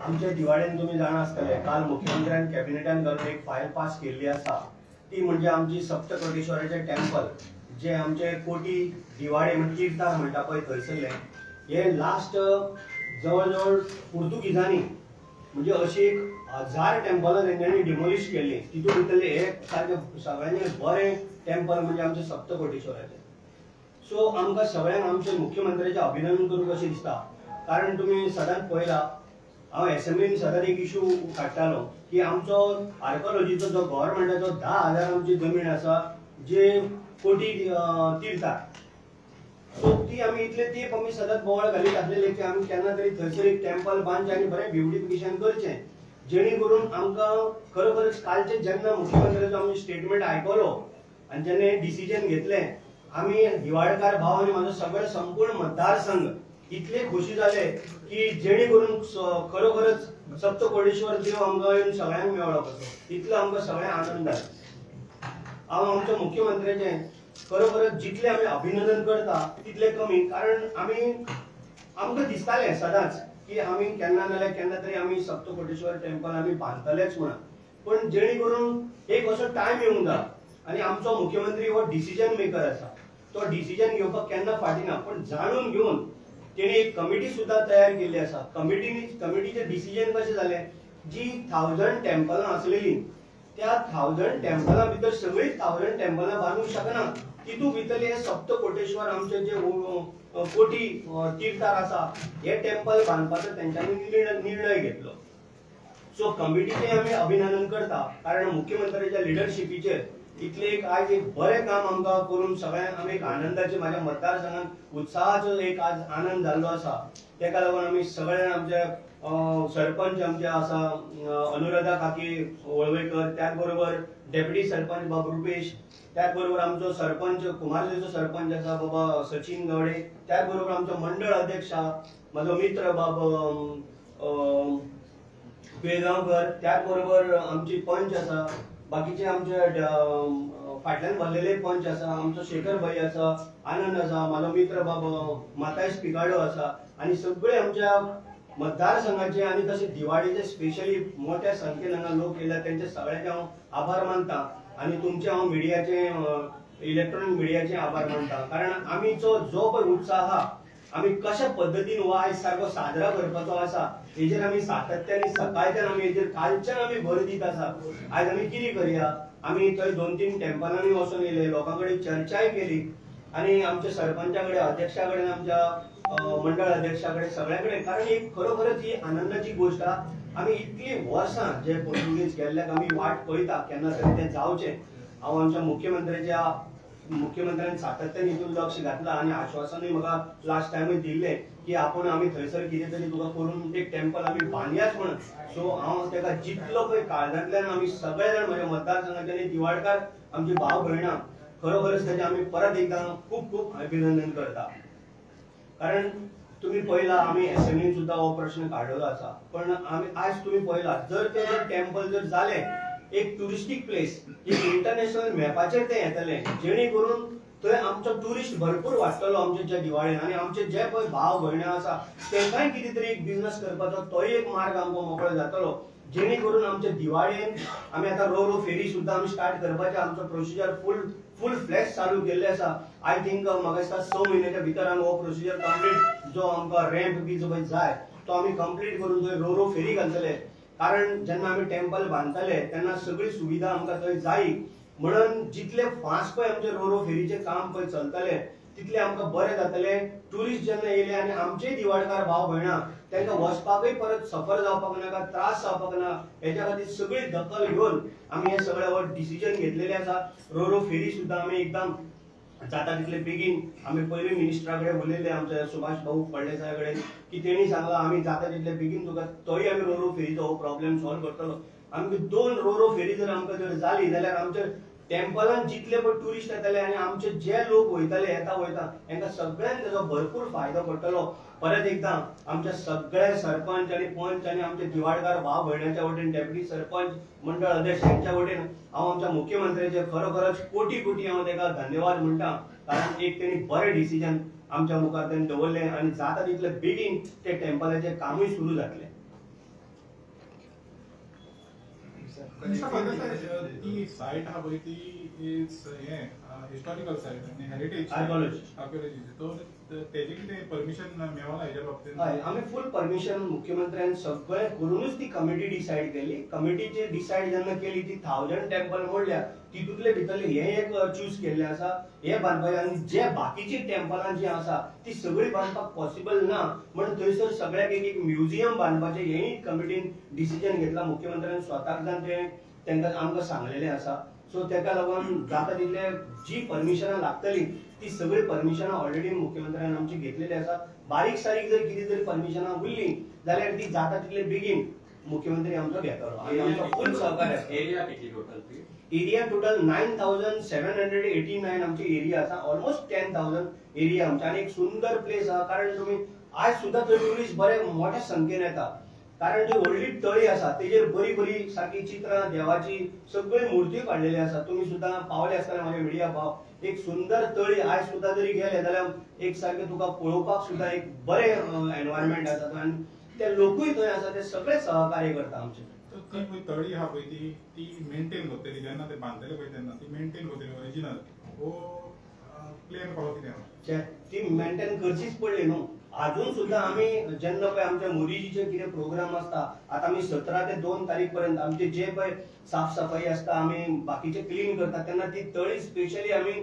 आमच्या दिवाळेन तुमी जाणा आसतले काल मुख्यमंत्र्यान कॅबिनेटान घालून एक फायल पास केल्ली आसा, ती म्हणजे आमची सप्तकोटेश्वराचें टेम्पल जे आमचे कोटी दिवाळे म्हणजे तीर्थार म्हणटा पळय थंयसरलें, हे लास्ट जवळ जवळ पुर्तुगीजांनी म्हणजे अशी 1000 टेम्पलां तेंच्यांनी डिमोलिश केल्ली, तितून भितरलें हे सारकें सगळ्यांनी बरें टेम्पल म्हणजे आमचें सप्तकोटेश्वराचें. सो आमकां सगळ्यांक आमच्या मुख्यमंत्र्याचें अभिनंदन करूंक अशें दिसता, कारण तुमी सदांच पळयला हांव एसेंब्लीन सदांच एक इशू काडटालो की आमचो आर्कोलॉजीचो जो गव्हर्मेंटाचो 10,000 आमची जमीन आसा जे कोटी तीर्थार, सो ती आमी इतले तेंप आमी सदांच बोवाळ घालीत आसलेले की आमी केन्ना तरी थंयसर एक टेम्पल बांदचें आनी बरें ब्युटिफिकेशन करचें, जेणे करून आमकां खरोखरच कालचें जेन्ना मुख्यमंत्र्याचो आमी स्टेटमेंट आयकलो आनी जेन्ना डिसिजन घेतलें, आमी दिवाळकार भाव आनी म्हाजो सगळे संपूर्ण मतदारसंघ इतले खोशी जाले की जेणे करून खरोखरच सप्तकोटेश्वर देव आमकां येवन सगळ्यांक मेळ्ळो कसो, इतलो आमकां सगळ्यांक आनंद जालो. हांव आमच्या मुख्यमंत्र्याचें खरोखरच जितलें आमी अभिनंदन करता तितलें कमी, कारण आमी आमकां दिसतालें सदांच की आमी केन्ना नाल्यार केन्ना तरी आमी सप्तकोटेश्वर टेम्पल आमी बांदतलेच म्हणून, पण जेणे करून एक असो टायम येवंक ना आनी आमचो मुख्यमंत्री हो डिसिजन मेकर आसा, तो डिसिजन घेवपाक केन्ना फाटीं ना, पण जाणून घेवन तेणी एक कमिटी सुद्दां तयार केल्ली आसा. कमिटीचें डिसिजन कशें जालें, जी 1000 टेम्पलां आसलेली त्या 1000 टेम्पलां भितर सगळीं 1000 टेम्पलां बांदूंक शकना, तितूंत भितरले हे सप्तकोटेश्वर आमचे जे कोटी तीर्थार आसा हे टेम्पल बांदपाचो तेंच्यांनी निर्णय घेतलो. सो कमिटीचें आमी अभिनंदन करता, कारण मुख्यमंत्र्याच्या लिडरशिपीचेर इतलें एक आयज एक बरें काम आमकां करून सगळ्यांक आमी एक आनंदाचे म्हाज्या मतदारसंघात उत्साहाचो एक आज आनंद जाल्लो आसा. तेका लागून आमी सगळे आमचे सरपंच आमचे आसा अनुराधा काकी वळवयकर, त्याच बरोबर डेप्युटी सरपंच बाब रुपेश, त्याच बरोबर आमचो सरपंच कुमारलेचो सरपंच आसा बाबा सचिन गवडे, त्याच बरोबर आमचो मंडळ अध्यक्ष म्हाजो मित्र बाब बेळगांवकर, त्याच बरोबर आमची पंच आसा, बाकीचे आमचे फाटल्यान भरलेले पंच आसा, आमचो शेखर भाई आसा, आनंद आसा, म्हाजो मित्र बाब मातायस पिगाडो आसा, आनी सगळे आमच्या मतदारसंघाचे आनी तशें दिवाळीचे स्पेशली मोठ्या संख्येन हांगा लोक येयल्या तेंचे सगळ्यांचे हांव आभार मानता आनी तुमचे हांव मिडियाचे इलेक्ट्रॉनीक मिडियाचे आभार मानता, कारण आमीचो जो पळय उत्साह आहा आमी कशा पद्दतीन हो आयज सारको साजरा करपाचो आसा हेजेर आमी सातत्यान सकाळच्यान आमी हेजेर कालच्यान आमी भर दीत आसा. आयज आमी कितें करया, आमी थंय 2-3 टेम्पलांनी वचून येयले, लोकां कडेन चर्चाय केली आनी आमच्या सरपंचा कडेन, अध्यक्षा कडेन, आमच्या मंडळ अध्यक्षा कडेन, सगळ्या कडेन, कारण एक खरोखरच ही आनंदाची गोश्ट आहा. आमी इतली वर्सां जे पुर्तुगीज गेल्ल्याक आमी वाट पळयता केन्ना तरी तें जावचें. हांव आमच्या मुख्यमंत्र्यान सातत्यान हितून लक्ष घातलां आनी आश्वासनूय म्हाका लास्ट टायमूय दिल्लें की आपूण आमी थंयसर कितें तरी तुका करून एक टेम्पल आमी बांदयाच म्हणून. सो हांव तेका जितलो पळय काळजांतल्यान आमी सगळे जाण म्हज्या मतदारसंघाचे आनी दिवाळकार आमची भाव भयणां खरोखरच तेजें आमी परत एकदां खूब खूब अभिनंदन करता, कारण तुमी पळयला आमी एसेंब्लीन सुद्दां हो प्रश्न काडलेलो आसा, पण आमी आयज तुमी पळयला जर ते टेम्पल जर जालें एक ट्युरिस्टीक प्लेस, एक इंटरनॅशनल मॅपाचेर तें येतलें, जेणे करून थंय आमचो ट्युरिस्ट भरपूर वाडटलो आमच्या ज्या दिवाळेन, आनी आमचे जे पळय भाव भयणां आसा तेंकांय कितें तरी एक बिजनस करपाचो तोय एक मार्ग आमकां मोकळो जातलो, जेणे करून आमच्या दिवाळेन आमी आतां रो रो फेरी सुद्दां आमी स्टार्ट करपाचें आमचो प्रोसिजर फूल फ्लॅश चालू केल्ले आसा. I think म्हाका दिसता 6 म्हयन्याच्या भितर आमी हो प्रोसिजर कंप्लीट जो आमकां रॅम्प बी जो पळय जाय तो आमी कंप्लीट करून थंय रो रो फेरी घालतले, कारण जेन्ना आमी टेम्पल बांदतले तेन्ना सगळी सुविधा आमकां थंय जायी म्हणून जितले फास्ट पळय आमचे रो रो फेरीचें काम पळय चलतलें तितलें आमकां बरें जातलें. ट्युरिस्ट जेन्ना येयले आनी आमचेय दिवाळकार भाव भयणां तांकां वचपाकय परत सफर जावपाक नाका, त्रास जावपाक ना, हेच्या खातीर सगळी दखल घेवन आमी हे सगळे हो डिसिजन घेतलेले आसा. रो रो फेरी सुद्दां आमी एकदम जाता तितले बेगीन आमी पयलीं मिनिस्टरा कडेन उलयले आमच्या सुभाष भाऊ फळदेसाया कडेन की तेणी सांगलां आमी जाता तितले बेगीन तुका तोय आमी रो रो फेरीचो हो प्रॉब्लेम सॉल्व करतलो. आमकां 2 रो रो फेरी जर आमकां जर जाली जाल्यार आमच्या टेम्पलान जितले पण ट्युरिस्ट येतले आनी आमचे जे लोक वयतले येता वयता हेंकां सगळ्यांक तेजो भरपूर फायदो पडटलो. परत एकदां आमच्या सगळे सरपंच आनी पंच आनी आमचे दिवाळकार भाव भयणाच्या वटेन, डेप्युटी सरपंच, मंडळ अध्यक्ष यांच्या वटेन हांव आमच्या मुख्यमंत्र्याचे खरोखरच कोटी कोटी हांव तेका धन्यवाद म्हणटा, कारण एक तेणी बरें डिसिजन आमच्या मुखार तेणी दवरलें आनी जाता तितले बेगीन ते टेम्पलाचें कामूय सुरू जातलें. ती सायट आहा पळय ती is हें हिस्टॉरिकल सायट आनी हेरिटेज आर्किओलॉजी, सो तेजें कितें परमिशन मेळना हेज्या बाबतींत? हय, आमी फूल परमिशन मुख्यमंत्र्यान सगळें करूनच ती कमिटी डिसायड केली. कमिटीची डिसायड जेन्ना केली ती 1000 टेम्पल म्हणल्यार तितूंतले भितरले हे एक चूज केल्ले आसा हे बांदपाचे, आनी जे बाकीची टेम्पलां जी आसा ती सगळी बांदपाक पॉसिबल ना म्हण थंयसर सगळ्याक एक एक म्युझियम बांदपाचें हेंय कमिटीन डिसिजन घेतला. मुख्यमंत्र्यान स्वताक जावन तें तांकां आमकां सांगलेलें आसा. सो तेका लागून जाता तितले जी परमिशनां लागतली ती सगळी परमिशनां ऑलरेडी मुख्यमंत्र्यान आमची घेतलेली आसा. बारीक सारीक जर कितें तरी परमिशनां उरली जाल्यार ती जाता तितले बेगीन मुख्यमंत्री आमचो घेतलो आनी आमचो फूल सहकार्य आसा. एरिया कितली टोटल? एरिया टोटल 9789 आमची एरिया आसा, ऑलमोस्ट 10,000 एरिया आमची. आनी एक सुंदर प्लेस आसा, कारण तुमी आयज सुद्दां थंय ट्युरिस्ट बरे मोठ्या संख्येन येता, कारण जी व्हडली तळी आसा तेजेर बरी बरी सारकी चित्रां देवाची सगळी मुर्ती काडलेली आसा. तुमी सुद्दां पावले आसतना म्हाजे मिडिया भाव, एक सुंदर तळी आयज सुद्दां जरी गेले जाल्यार एक सारकें तुका पळोवपाक सुद्दां एक बरें एनवायरमेंट आसा आनी ते लोकूय थंय आसा ते सगळे सहकार्य करता आमचे. ती पळय तळी आहा पळय ती ती मेंटेन करतली जेन्ना ते बांदतले पळय तेन्ना ती मेंटेन करतली ओरिजिनल वो प्लेन कसो कितें ती मेंटेन करचीच पडली न्हू. अजून सुद्दां आमी जेन्ना पळय आमच्या मोदीजीचे कितें प्रोग्राम आसता, आतां आमी 17 ते 2 तारीख पर्यंत आमचे जे पळय साफसफाई आसता आमी बाकीचे क्लीन करता तेन्ना ती तळी स्पेशली आमी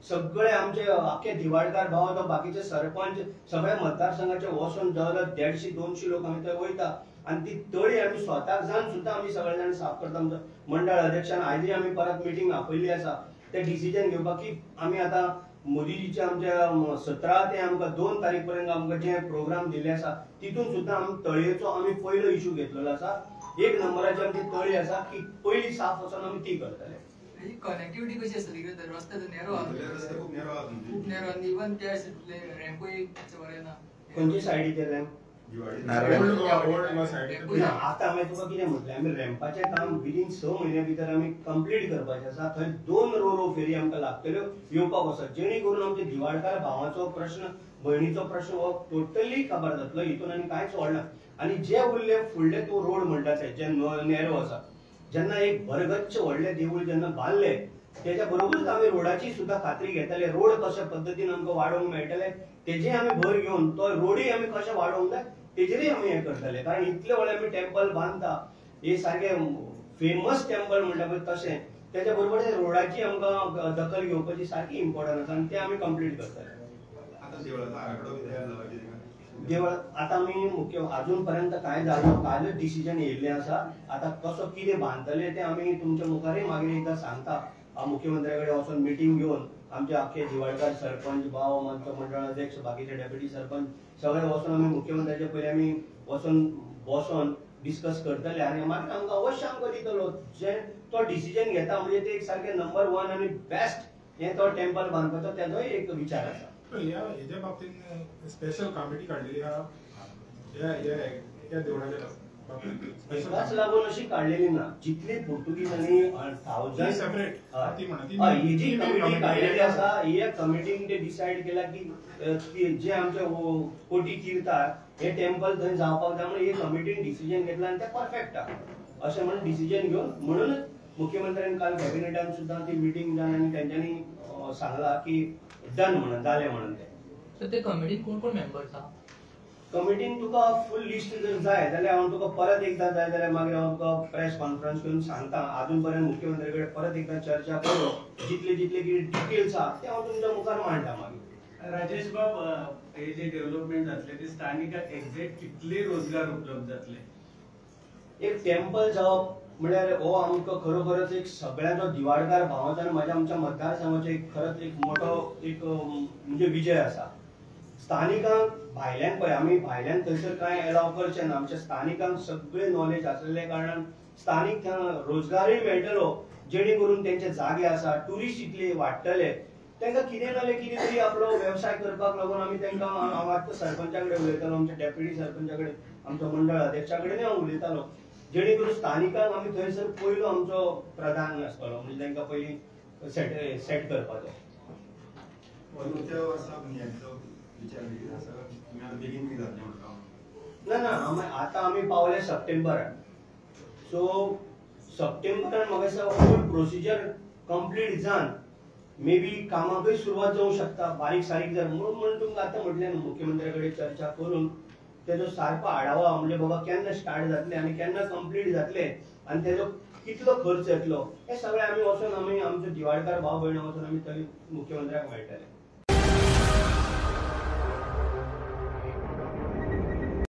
सगळे आमचे आख्खे दिवाडकार भाव जावं बाकीचे सरपंच सगळे मतदारसंघाचे वचून जवळ 150-200 लोक आमी थंय वयता आनी ती तळी आमी स्वताक जावन सुद्दां आमी सगळे जाण साफ करता. आमच्या मंडळ अध्यक्षान आयजूय आमी परत मिटींग आपयल्ली आसा ते डिसिजन घेवपाक की आमी आतां मोदीजीचे आमच्या 17 ते आमकां 2 तारीख पर्यंत आमकां जे प्रोग्राम दिल्ले आसा तितून सुद्दां आमी तळयेचो आमी पयलो इशू घेतलेलो आसा. 1 नंबराची आमची तळी आसा की पयली साफ वचून आमी ती करतले. कनेक्टिविटी कशी आसतली? रस्ते नॅरो आहा, खूब नॅरो आनी इवन त्या रॅम्पूय बरें ना. खंयचे सायडीचेर रॅम्प? आता आमी तुका कितें म्हटलें, आमी रॅम्पाचें काम विदीन 6 म्हयन्या भितर आमी कंप्लीट करपाचें आसा. थंय 2 रो फेरी आमकां लागतल्यो येवपाक आसा, जेणे करून आमचे दिवाडकार भावाचो प्रश्न भयणीचो प्रश्न हो टोटली काबार जातलो, हितून आनी कांयच व्हडना. आनी जे उरले फुडले तूं रोड म्हणटा ते जे नॅरो आसा, जेन्ना एक भरगच्च व्हडलें देवूळ जेन्ना बांदलें तेच्या बरोबरूच आमी रोडाची सुद्दां खात्री घेतले, रोड कशा पद्दतीन आमकां वाडोवंक मेळटले तेजेय आमी भर घेवन तो रोडूय आमी कशें वाडोवंक जाय तेजेरय आमी हें करतले. कारण इतले व्हडले आमी टेम्पल बांदता, हे सारकें फेमस टेम्पल म्हणटा पळय तशें तेच्या बरोबर रोडाची आमकां दखल घेवपाची सारकी इम्पॉर्टंट आसा आनी तें आमी कंप्लीट करतले. देवळ आतां आमी मुख्य अजून पर्यंत कांय जालो कालच डिसिजन येयल्लें आसा. आतां कसो कितें बांदतले तें आमी तुमच्या मुखारय मागीर एकदां सांगता. मुख्यमंत्र्या कडेन वचून मिटींग घेवन आमचे आख्खे दिवाडकार सरपंच भाव, आमचो मंडळ अध्यक्ष, बाकीचे डेप्युटी सरपंच सगळे वचून आमी मुख्यमंत्र्याचे पयलीं आमी वचून बसोन डिस्कस करतले आनी मागीर आमकां अवश्य आमकां दितलो जे तो डिसिजन घेता म्हणजे ते एक सारकें नंबर 1 आनी बेस्ट हें तो टेम्पल बांदपाचो तेजोय एक विचार आसा. ह्या हेज्या बाबतीन स्पेशल कमिटी काडलेली आहा ह्या देवळाच्या एकाच लागून अशी काडलेली ना, जितली पुर्तुगीजांनी 1000 सेपरेट ही जी कमिटी काडलेली आसा ही कमिटीन ते डिसायड केला की जे आमचे कोटी तीर्थार हे टेम्पल थंय जावपाक जाय म्हणून हे कमिटीन डिसिजन घेतला आनी ते परफेक्ट आहा अशें म्हणून डिसिजन घेवन म्हणूनच मुख्यमंत्र्यान काल कॅबिनेटान सुद्दां ती मिटींग जावन आनी तेंच्यांनी सांगला की डन म्हणून जालें म्हणून तें. ते कमिटीन कोण कोण मेंबर्स आहा? कमिटीन तुका फूल लिस्ट जर जाय जाल्यार हांव तुका परत एकदां जाय जाल्यार मागीर हांव तुका प्रेस कॉन्फरन्स करून सांगता. आजून पर्यंत मुख्यमंत्र्या कडेन परत एकदां चर्चा करून जितले जितले कितें डिटेल्स आहा ते हांव तुमच्या मुखार मांडटा मागीर. राजेश बाब, हे जे डेव्हलपमेंट जातले ते स्थानिकांक एक्झॅक्ट कितले रोजगार उपलब्ध जातले? एक टेम्पल जावप म्हळ्यार हो आमकां खरोखरच एक सगळ्यांचो दिवाडकार भावाचो आनी म्हाज्या आमच्या मतदारसंघाचो एक खरंच एक मोठो एक म्हणजे विजय आसा. स्थानिकांक भायल्यान पळय आमी भायल्यान थंयसर कांय एलाव करचे ना, आमच्या स्थानिकांक सगळे नॉलेज आसलेल्या कारणान स्थानीक रोजगारूय मेळटलो, जेणे करून तेंचे जागे आसा, ट्युरिस्ट इतले वाडटले, तांकां कितें ना जाल्यार कितें तरी आपलो वेवसाय करपाक लागून आमी तांकां हांव आतां सरपंचा कडेन उलयतालो, आमच्या डेप्युटी सरपंचा कडेन, आमचो मंडळ अध्यक्षा कडेन हांव उलयतालो, जेणे करून स्थानिकांक आमी थंयसर पयलो आमचो प्रधान आसतलो म्हणजे तांकां पयलीं सेट करपाचो. ना ना, आतां आमी पावले सप्टेंबरान, सो सप्टेंबरान म्हाका दिसता फूल प्रोसिजर कंप्लीट जावन मे बी कामाकय सुरवात जावंक शकता बारीक सारीक जर. म्हणून तुमकां आतां म्हटलें न्हू, मुख्यमंत्र्या कडेन चर्चा करून तेजो सारको आढावा म्हणजे बाबा केन्ना स्टार्ट जातलें आनी केन्ना कंप्लीट जातलें आनी तेजो कितलो खर्च येतलो हें सगळें आमी वचोन आमी आमचे दिवाडकार भाव भयणां वचोन आमी थंय मुख्यमंत्र्याक मेळटले.